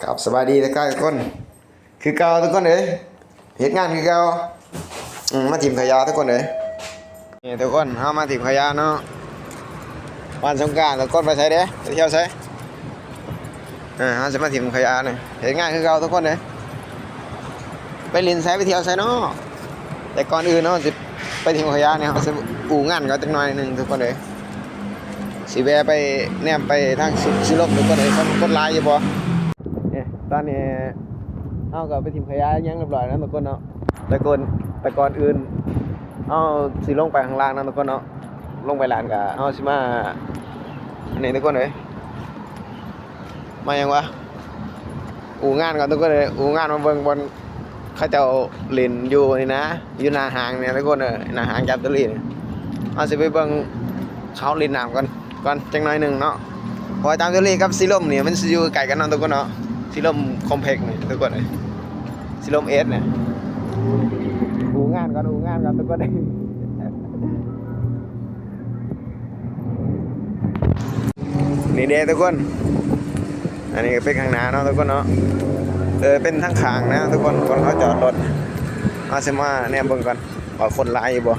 ຄັບ ສະບາຍດີທັກທາຍທຸກຄົນ ຄືເກົ່າທຸກຄົນເອີຍ ເຮັດງານຄືເກົ່າ. ອືມ ມາຖິ້ມຂະຫຍະທຸກຄົນເອີຍ. ນີ້ທຸກຄົນ ເຮົາມາຖິ້ມຂະຫຍະເນາະ ວັນສົງການ ທຸກຄົນໄປໃສເດ້ ໄປທ່ຽວໃສ? ເອີ ເຮົາຊິມາຖິ້ມຂະຫຍະນີ້ ເຮັດງານຄືເກົ່າທຸກຄົນເອີຍ. ໄປຫຼິ້ນໃສ ໄປທ່ຽວໃສເນາະ? ແຕ່ກ່ອນອື່ນເຮົາຊິໄປຖິ້ມຂະຫຍະນີ້ ເຮົາຊິອູ້ງານກ່ອນຈັກໜ້ອຍໜຶ່ງທຸກຄົນເອີຍ. ຊິແວ່ໄປແນມໄປທາງ ຊິ ຊິລົມທຸກຄົນເອີຍ ຄົນ ຄົນຫຼາຍຢູ່ບໍ່? ເອີ ຕອນນີ້ເຮົາກໍໄປຖິ້ມຂະຫຍະຫຍັງຮຽບຮ້ອຍແລ້ວທຸກຄົນເນາະ. ແຕ່ກ່ອນ ແຕ່ກ່ອນອື່ນເຮົາຊິລົງໄປຂ້າງລ່າງເນາະທຸກຄົນເນາະ. ລົງໄປລ້າງກະເຮົາຊິມາ ອັນນີ້ທຸກຄົນເອີຍ ມາຫຍັງວະ ອູ້ງານກ່ອນທຸກຄົນເອີຍ. ອູ້ງານ ມາເບິ່ງບ່ອນເຂົາເຈົ້າຫຼິ້ນຢູ່ນີ້ນະ ຢູ່ໜ້າຫ້າງນີ້ທຸກຄົນເອີຍ ໜ້າຫ້າງຈາມຈຸລີນີ້. ເຮົາຊິໄປເບິ່ງເຂົາຫຼິ້ນນ້ຳກ່ອນ ກ່ອນຈັກໜ້ອຍໜຶ່ງເນາະ ເພາະວ່າຈາມຈຸລີກັບສີລົມນີ້ມັນຊິຢູ່ໃກ້ກັນເນາະທຸກຄົນເນາະ. ສີລົມຄອມເພັກນີ້ທຸກຄົນເອີຍ ສີລົມເອສນີ້. ອູ້ງານກ່ອນ ອູ້ງານກ່ອນທຸກຄົນເອີຍ. ນີ້ເດ້ທຸກຄົນ ອັນນີ້ກໍເປັນຂ້າງໜ້າເນາະທຸກຄົນເນາະ. ເອີ ເປັນທາງຂ້າງນະທຸກຄົນ ບ່ອນເຂົາຈອດລົດ. ເຮົາຊິມາແນມເບິ່ງກ່ອນວ່າຄົນຫຼາຍຢູ່ບໍ່?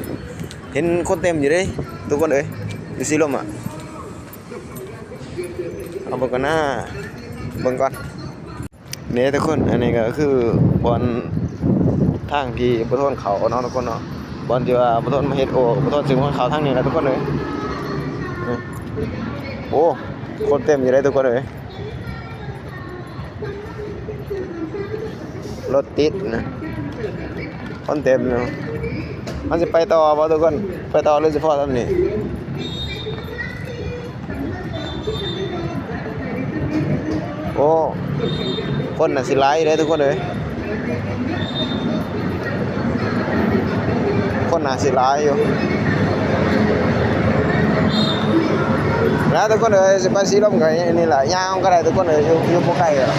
ເຫັນຄົນເຕັມຢູ່ເດ້ທຸກຄົນເອີຍ ຢູ່ສີລົມອະ. ເອົາເບິ່ງກ່ອນນະ ເບິ່ງກ່ອນ. ນີ້ທຸກຄົນ ອັນນີ້ກໍຄືບ່ອນທາງທີ່ບໍ່ທົນເຂົ້າເນາະທຸກຄົນເນາະ. ບ່ອນທີ່ວ່າບໍ່ທົນມາເຮັດໂອ ບໍ່ທົນຊິມາເຂົ້າທາງນີ້ແຫຼະທຸກຄົນເອີຍ. ໂອ້ ຄົນເຕັມຢູ່ເດ້ທຸກຄົນເອີຍ ລົດຕິດນະ ຄົນເຕັມຢູ່. ມັນຊິໄປຕໍ່ບໍ່ທຸກຄົນ? ໄປຕໍ່ ຫຼືຊິພໍສ່ຳນີ້? ໂອ້ ຄົນໜ້າຊິຫຼາຍຢູ່ເດ້ທຸກຄົນເອີຍ ຄົນໜ້າຊິຫຼາຍຢູ່. ແລ້ວທຸກຄົນເອີຍ ຊິໄປສີລົມກໍນີ້ແຫຼະ ຍ່າງກໍໄດ້ທຸກຄົນເອີຍ ຢູ່ ຢູ່ບໍ່ໄກດອກ.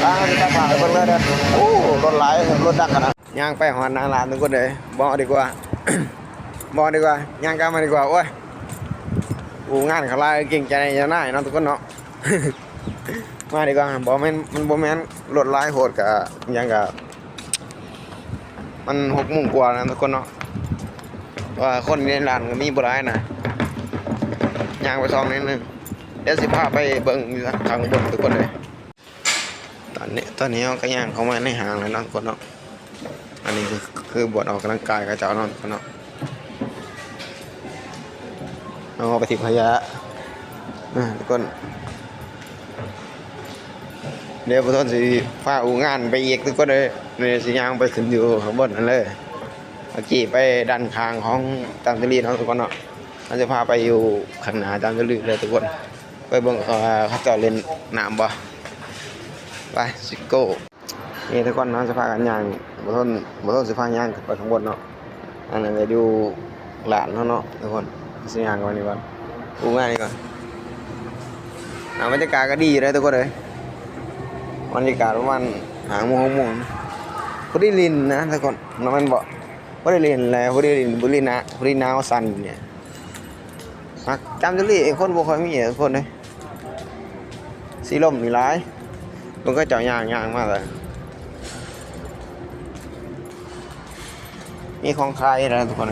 ທາງຊິຕັກຜ້າໃຫ້ເພິ່ນເລີຍເດີ. ໂອ້ ລົດຫຼາຍ ລົດດັກຂະໜາດ. ຍ່າງໄປຮອດໜ້າຮ້ານທຸກຄົນເອີຍ ບໍ່ດີກວ່າ ບໍ່ດີກວ່າ ຍ່າງກັບມາດີກວ່າ. ໂອ້ຍ ໂອ້ ງານເຂົາຫຼາຍ ເກງໃຈເຈົ້ານາຍເນາະທຸກຄົນເນາະ. ມາດີກວ່າ ບໍ່ແມ່ນ ມັນບໍ່ແມ່ນ ລົດຫຼາຍໂພດ ກະຫຍັງກະ ມັນຫົກໂມງກວ່າແລ້ວທຸກຄົນເນາະ ວ່າຄົນໃນຮ້ານກໍມີບໍ່ຫຼາຍນະ. ຍ່າງໄປສ່ອງໜ້ອຍໜຶ່ງ ດຽວຊິພາໄປເບິ່ງຢູ່ທາງບົນທຸກຄົນເອີຍ. ຕອນນີ້ ຕອນນີ້ເຮົາກໍຍ່າງເຂົ້າມາໃນຫ້າງແລ້ວເນາະທຸກຄົນເນາະ. ອັນນີ້ຄື ຄືບ່ອນອອກກຳລັງກາຍເຂົາເຈົ້າເນາະທຸກຄົນເນາະ. ເຮົາໄປຖິ້ມຂະຫຍະ ອ່າ ທຸກຄົນ. ດຽວບໍ່ທົນຊິພາອູ້ງານໄປອີກທຸກຄົນເອີຍ. ນີ້ຊິຍ່າງໄປຂຶ້ນຢູ່ຂ້າງບົນຫັ້ນເລີຍ. ເມື່ອກີ້ໄປດ້ານຂ້າງຂອງຈາມຈຸລີເນາະທຸກຄົນເນາະ. ເຮົາຈະພາໄປຢູ່ຂ້າງໜ້າຈາມຈຸລີເລີຍທຸກຄົນ. ໄປເບິ່ງ ເອີ ເຂົາເຈົ້າຫຼິ້ນນ້ຳບໍ່? ໄປ let's go. ນີ້ທຸກຄົນ ເຮົາຈະພາກັນຍ່າງ ບໍ່ທົນ ບໍ່ທົນຊິພາຍ່າງຂຶ້ນໄປຂ້າງບົນເນາະ. ອັນນັ້ນກໍຢູ່ຮ້ານເຮົາເນາະທຸກຄົນ. ຊິຍ່າງໄປນີ້ກ່ອນ ອູ້ງານນີ້ກ່ອນ. ອ່າ ບັນຍາກາດກໍດີຢູ່ເດ້ທຸກຄົນເອີຍ. ບັນຍາກາດປະມານຫ້າໂມງ ຫົກໂມງ ພໍດີຫຼິ້ນນະທຸກຄົນເນາະ ແມ່ນບໍ່? ພໍດີຫຼິ້ນແຫຼະ ພໍດີຫຼິ້ນ ພໍດີໜາ ພໍດີໜາວສັ່ນນີ້. ມັກຈາມຈຸລີ ຄົນບໍ່ຄ່ອຍມີທຸກຄົນເດ້. ສີລົມນີ້ຫຼາຍ ເບິ່ງເຂົາເຈົ້າຍ່າງ ຍ່າງມາແລ້ວ ມີຂອງຂາຍນະທຸກຄົນ.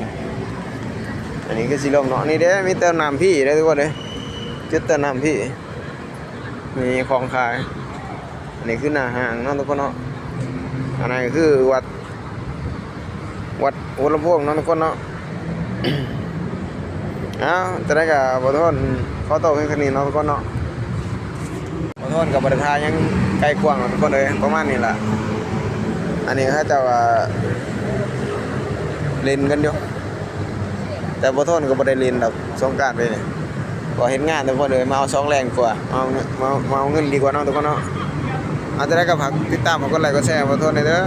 ອັນນີ້ຄືສີລົມເນາະ. ນີ້ເດ້ ມີເຕີມນ້ຳຟຣີເດ້ທຸກຄົນເດ້ ຈຸດເຕີມນ້ຳຟຣີ. ມີຂອງຂາຍ. ອັນນີ້ຄືໜ້າຫ້າງເນາະທຸກຄົນເນາະ. ອັນນັ້ນກໍຄືວັດ ວັດຫົວລຳໂພງເນາະທຸກຄົນເນາະ. ເອົາ ຈັ່ງໃດກໍບໍ່ທົນຂໍຕົວພຽງເທົ່ານີ້ເນາະທຸກຄົນເນາະ. ບໍ່ທົນກໍບໍ່ໄດ້ຖ່າຍຫຍັງໄກກວ້າງດອກທຸກຄົນເອີຍ ປະມານນີ້ລະ. ອັນນີ້ເຂົາເຈົ້າກໍຫຼິ້ນກັນຢູ່ ແຕ່ບໍ່ທົນກໍບໍ່ໄດ້ຫຼິ້ນດອກ ສົງການປີນີ້ ກໍເຮັດງານທຸກຄົນເອີຍ. ມາເອົາສອງແລງກວ່າ ມາເອົາເງິນ ມາເອົາ ມາເອົາເງິນດີກວ່າເນາະທຸກຄົນເນາະ. ເອົາ ຈັ່ງໃດກໍຝາກຕິດຕາມ ກົດໄລ ກົດແຊ ບໍ່ທົນແດ່ເດີ.